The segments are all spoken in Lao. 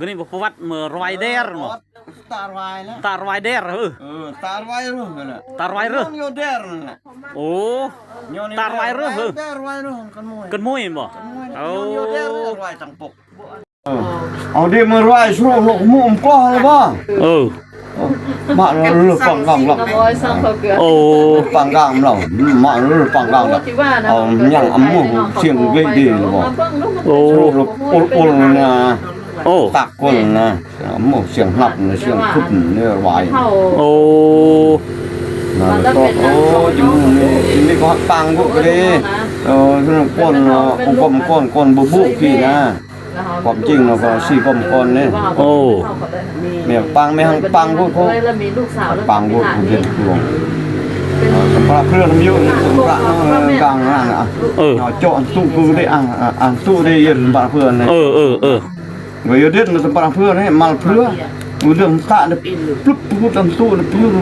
ນີ້ບໍ່ປະຫວັດເມື່ອລະວາຍແດຣເນາະ ຕາລະວາຍແດຣເອີ ເອີ ຕາລະວາຍເຣ ຕາລະວາຍເຣ ຍ້ອນໂຍແດຣນັ້ນແຫຼະ ໂອ້ ຕາລະວາຍເຣ ເອີ ກັນມວຍ ກັນມວຍບໍ່ ໂອ້ ເອົາເດມາລະວາຍສັງປົກ ເອີ ເອົາເດມາລະວາຍສະໂລກໂລກໝູ່ອຳກອລະບໍ່ ເອີ ມາເລີຍປາງກາງລະ ໂອ້ ປາງກາງລະ ມາເລີຍປາງກາງລະ ເອົາຫຍັງອຳໝູ່ສຽງເວດີລະບໍ່ ໂອ້ ໂອນໂອນນະ ໂອ້ ຕັກຄົນນະ ໝູ່ສຽງຮັບນະ ສຽງຄຶບນະ ວາຍ ໂອ້ ນະ ໂອ້ ຈິມມີ ຈິມມີກໍຮັກປາງບຸກເດ້ ເອີ ຄົນເນາະ ອົງກອນ ຄົນ ຄົນບຸບຸພີນະ ຄວາມຈິງເນາະ ກໍສີ່ຄວາມຄົນນີ້ ໂອ້ ແມ່ປາງ ແມ່ຮັກປາງບຸກ ປາງບຸກເປັນພວງ ສຳປະເພື່ອນຢູ່ ສຳປະກາງນັ້ນ ເອີ ເຈາະອັນຕຸຄືໄດ້ ອັນຕຸໄດ້ເຢັນສຳປະເພື່ອນ ເອີ ເອີ ເອີ ກໍຢູ່ເດັດມາສຳປະເພື່ອນນີ້ ມາເພື່ອ ເລື່ອງຕາເປັນປຶບປຶບອັນຕຸນະປຶບ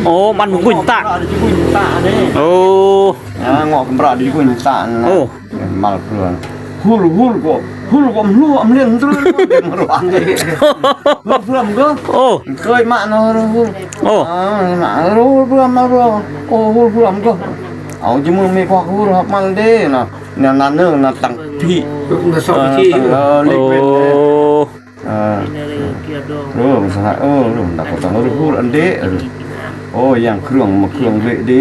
ໂອ້ ມັນກຸນຕາ ກຸນຕາເດ້ ໂອ້ ອາ ງອກກຳປາດີກຸນຕານະ ໂອ້ ມາເພື່ອນ ຮຸລ ຮຸລກໍ ຮຸລກໍມາຮູ້ອຳເລັນຕະເລີຍ ມາລະວັງເດ້ ເພື່ອນກໍ ໂອ້ ເຄີຍມາເນາະ ຮຸລ ໂອ້ ອາ ມາ ຮຸລເພື່ອນ ມາເພື່ອນ ໂອ້ ຮຸລເພື່ອນກໍ ເອົາຈິມືມີຄວາມຮູ້ຮັບມັນເດ້ນະ ແນວນັ້ນເນີ ນະ ຕັ້ງພິທີ ເອີ ເອີ ເລັກເວັນ ໂອ້ ເອີ ເອີ ມັນສະຫະ ເອີ ເອີ ມັນກໍຕ້ອງຮູ້ອັນເດ ເອີ ໂອ້ ຢ່າງເຄື່ອງ ມາເຄື່ອງເວະເດ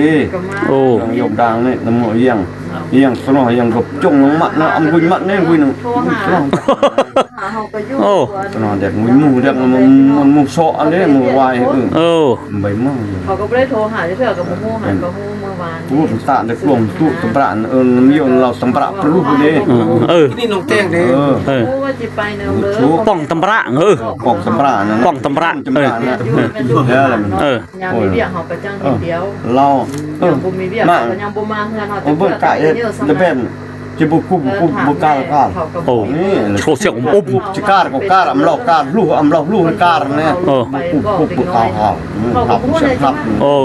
ໂອ້ ເຄື່ອງຍົກດາງນີ້ ນຳໝໍວຽງ ວຽງສະໜໍ່ ວຽງກໍຈົງລົງມານະ ອຳກຸຍມັດນີ້ ກຸຍໜຶ່ງ ໂອ້ ສະໜໍ່ ແດກມຸຍໝູ ແດກມັນໝູເຊາະອັນເດ ໝູວາຍ ເອີ ເອີ ໃບມັນ ເຂົາກໍບໍ່ໄດ້ໂທຫາຈັກເທື່ອ ກໍບໍ່ຮູ້ ຫາກໍຮູ້ມື້ວານ ປູຕາເດກລວມຕູຕຳປະ ເອີ ນຳໂຍນລາວຕຳປະປຣູເດ ເອີ ນີ້ນ້ອງແຕງເດ ເອີ ເອີ ໂອ້ ວ່າຊິໄປແນວເລີ ປ້ອງຕຳປະ ເອີ ປ້ອງຕຳປະນະ ປ້ອງຕຳປະ ຕຳປະນະ ເອີ ເອີ ຍາມມີວຽກເຮົາກໍຈັ່ງເຮັດດຽວ ລາວ ເອີ ຍາມບໍ່ມີວຽກເຮົາກໍຍັງບໍ່ມາເຮືອນເຮົາຈັກເທື່ອ ເບິ່ງກະເຮັດແບບ ຊິບຸບກຸບກຸບບຸກາລະກາລ ໂອ້ ໂອ້ ສຽງອຸບ ຊິກາລະກໍກາລ ອຳລາວກາລ ລູກອຳລາວລູກກາລແນ່ ເອີ ບຸບກຸບກຸບບຸກາລະກາລ ເຂົາກໍບໍ່ຮູ້ເດ້ ໂອ້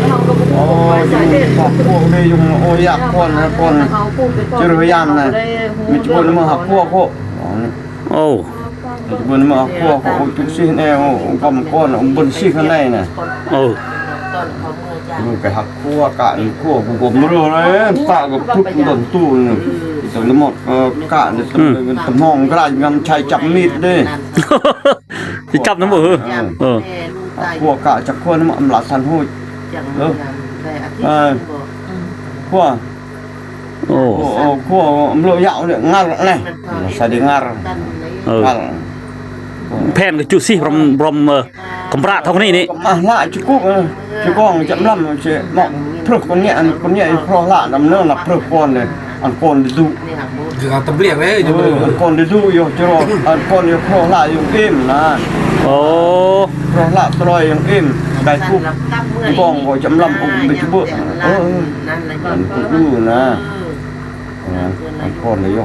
ເຮົາກໍບໍ່ຮູ້ວ່າສາເຫດ ຄອບຄົວນີ້ຢູ່ ໂອ້ ຢາກຄົນຄົນ ເຂົາປູກເປັນພໍ່ ຈັກຮະຍານນະ ມີຈຸຄົນມາຫາຄົວໂຄ ໂອ້ ເພິ່ນມາຄົວເຂົາຈຸກຊິແນວກຳກ່ອນເບິ່ງຊິຂ້າງໃນນະ ເອີ ໄປຮັກຄົວກະຄົວກູກໍບໍ່ຮູ້ເລີຍ ຕາກໍປຶບດົນຕູນ ຕະລະໝົດ ເອີ ກະຕະມອງກະລາຍງາມໄຊຈັບມີດເດ້ ຊິຈັບນຳບໍ່ເຮີ ເອີ ເອີ ຮັກຄົວກະຈັກຄົນມາອຳລາສັນຫູ ເອີ ເອີ ຄົວ ໂອ້ ໂອ້ ໂອ້ ຄົວ ມັນເລີຍາວເລີຍ ງັດແຫຼະ ໃສ່ໄດ້ງັດ ເອີ ງັດ ແຜ່ນກໍຈຸຊິ ບອມ ບອມ ເອີ ກຳປະເທົ່ານີ້ນີ້ ມາລະຈຸກຸ ເອີ ຈຸກອງຈຳລຳ ເສມາເພິກຄົນເນຍ ອັນຄົນເນຍ ພຣອລະນຳເນີນະ ເພິກກ່ອນເດ້ ອັນກ່ອນດຸ ຄືເອົາຕຳລຽງເດ້ ເອີ ອັນກ່ອນດຸຢູ່ ຈະ ອັນກ່ອນຢູ່ ພຣອລະຢູ່ເອັມນະ ໂອ້ ພຣອລະຕະລອຍຢູ່ເອັມ ໄດ້ກຸ ກອງກໍຈຳລຳອົງໄປຈຸເບີ ເອີ ອັນກຸນນະ ເອີ ອັນກ່ອນເລີຍ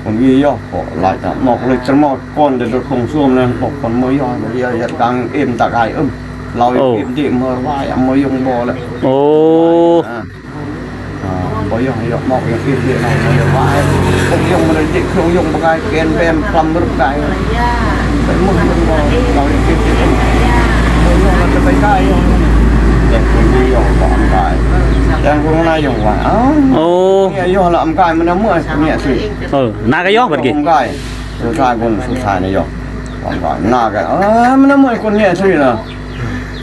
ຄົນນີ້ ກໍຫຼາຍຕາມອກເລີຍ ຈະມອກກ່ອນເດີ ຄົງຊວມນະ ບອກຄົນເມືອ ເອີ ເຮັດກາງເອັມຕາກາຍ ເອີ ລາວເອັມເດເມືອວາຍ ເມືອຍົງບໍ່ລະ ໂອ້ ອາ ບໍ່ຍົງ ຍົງ ມອກ ຍົງ ເອັມເດ ເນາະ ບໍ່ໄດ້ວ່າ ຄົງຍົງ ບໍ່ໄດ້ເຈັບ ຄົງຍົງ ບໍ່ກາຍ ແກນແບມ ຄວາມບໍ່ກາຍ ໄປໝົດ ລາວເອັມເດ ບໍ່ຍົງ ຈະໄປກາຍ ແຕ່ຄົງຍົງ ບໍ່ອຳກາຍ ແຕ່ຄົງນາຍົງວ່າ ເອົ້າ ໂອ້ ເນຍ ຍົງລະອຳກາຍ ມັນເມື່ອຍ ເນຍຊິ ເອີ ນາກະຍົງບັດກີ້ ອຳກາຍ ສຸດທ້າຍຄົນ ສຸດທ້າຍນາຍົງ ອຳກາຍ ນາກະ ເອີ ມັນເມື່ອຍຄົນເນຍຊິນະ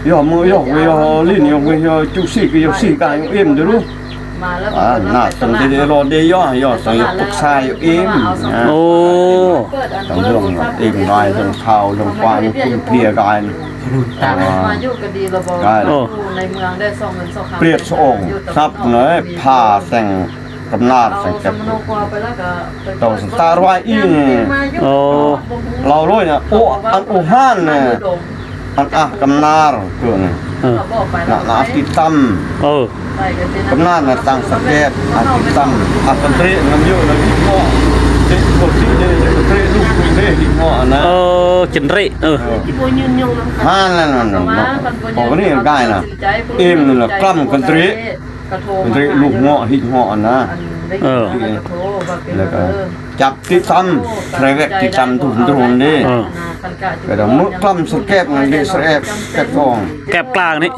ໂຍມໂຍມໂຍມ ລີນໂຍມໂຍມ ຈຸກຊິກະໂຍມຊິກະໂຍມເອັມເດີ ອາ ໜ້າຕົນເດເດໂລເດຍອ ໂຍມ ສະຫຍັບປຶກສາໂຍມເອັມ ໂອ້ ເລື່ອງເອັມກາຍ ເລື່ອງເທົາ ເລື່ອງຄວາມຄຸນເພຍກາຍ ກາຍ ໂອ້ ເປຣດສະອອງ ສັບເລີຍ ພາແຕ່ງ ກຳນາດສັງເກດ ໂຕສັນຕາລະວາຍອີ່ ໂອ້ ລາວໂລຍນະ ໂອ ອັນໂອຮານນະ ອັນອາກຳນາດເກີນ ເອີ ນະ ນະອາຕິຕຳ ເອີ ກຳນາດນະ ຕັງສະເກດ ອາຕິຕຳ ອາກັນເຕຣະ ນຳໂຍນະ ເຕະໂຄຊິເດ ເຕະລູກເດ ເຕະເນາະ ອັນນະ ເອີ ເຈັນເຣ ເອີ ເອີ ຮານນັ້ນນະ ເນາະ ໂອນີ້ກາຍນະ ເອັມນັ້ນນະ ກຳກັນເຕຣະ ເຕຣະລູກເນາະ ຫິກເນາະ ອັນນະ ເອີ ແລ້ວກະ ຈັບຕິດຕາມ ແທຣກຕິດຕາມທຸກໂດຣນເດ້. ເອີ ກະດຳມືກຳສະແກບນັ້ນເດ້ ສະແອບແກບສອງ ແກບກາງນີ້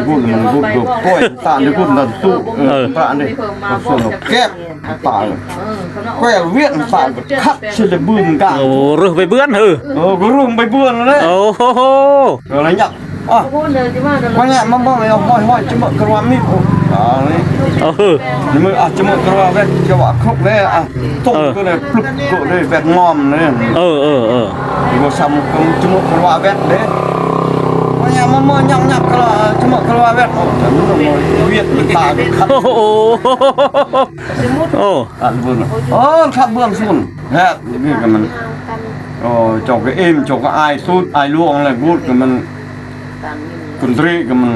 ກຸນມັນກຸນກໍປ່ອຍຕານເດ້ ກຸນນັ້ນຕຸ ເອີ ເອີ ຕານເດ້ ກໍສ່ວນແກບຕາຍ ແກວວຽນຕາຍ ຄັດຊິລະບືນກາງ. ໂອ້ ເລີ່ມໄປເບືອນເຮີ ເອີ ກໍເລີ່ມໄປເບືອນແລ້ວ. ໂອ້ໂຫ ກໍລະຍັບ ອະ ມາແຍະມາເບິ່ງເອົາ ຫ້ອຍໆ ຈະເໝີກະວ່າມີ ໂອ້ ອານີ້ ເອີ ນີ້ມື້ ອະ ຈະເໝີກະວ່າແວດ ຈະວ່າຄົບແລ້ວ ອະ ຕົງ ເອີ ກໍໄດ້ປຶບ ກໍໄດ້ແວດງອມເດ້. ເອີ ເອີ ເອີ ບໍ່ຊ້ຳກັບຈະເໝີກະວ່າແວດເດ້. ມາແຍະມາເບິ່ງຍັບໆ ກະວ່າຈະເໝີກະວ່າແວດ ໂອ້ ແຕ່ມັນວຽດມັນຕາຍຄັບ. ໂອ້ໂຫ ໂອ້ ຄັບເບິ່ງ ໂອ້ ຄັບເບິ່ງຊຸນ ແຮດ ນີ້ກະມັນ ໂອ້ ເຈົ້າກະອີ່ມ ເຈົ້າກະອາຍສຸດ ອາຍຫຼວງແລ້ວ ກູດກະມັນ ກຸນຕຣີກະມັນ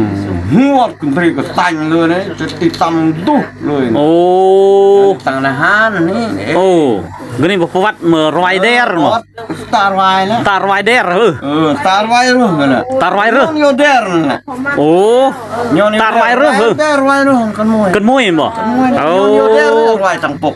ຫົວກຸນຕຣີກະຕັງເລີຍເດ້ ຈະຕິດຕາມດຸເລີຍ. ໂອ້ ຕັງອາຫານນີ້ ໂອ້ ກະນີ້ບໍ່ປະຫວັດເມື່ອລະວາຍແດຣ ຕາລະວາຍນະ ຕາລະວາຍແດຣ ເອີ ເອີ ຕາລະວາຍເຣີຫັ້ນແຫຼະ ຕາລະວາຍເຣີ ຍ້ອນໂຍແດຣນັ້ນແຫຼະ. ໂອ້ ຕາລະວາຍເຣີ ເອີ ແດຣວາຍເຣີ ກັນມວຍ ກັນມວຍບໍ່? ໂອ້ ໂຍແດຣ ລະວາຍຕັງປົກ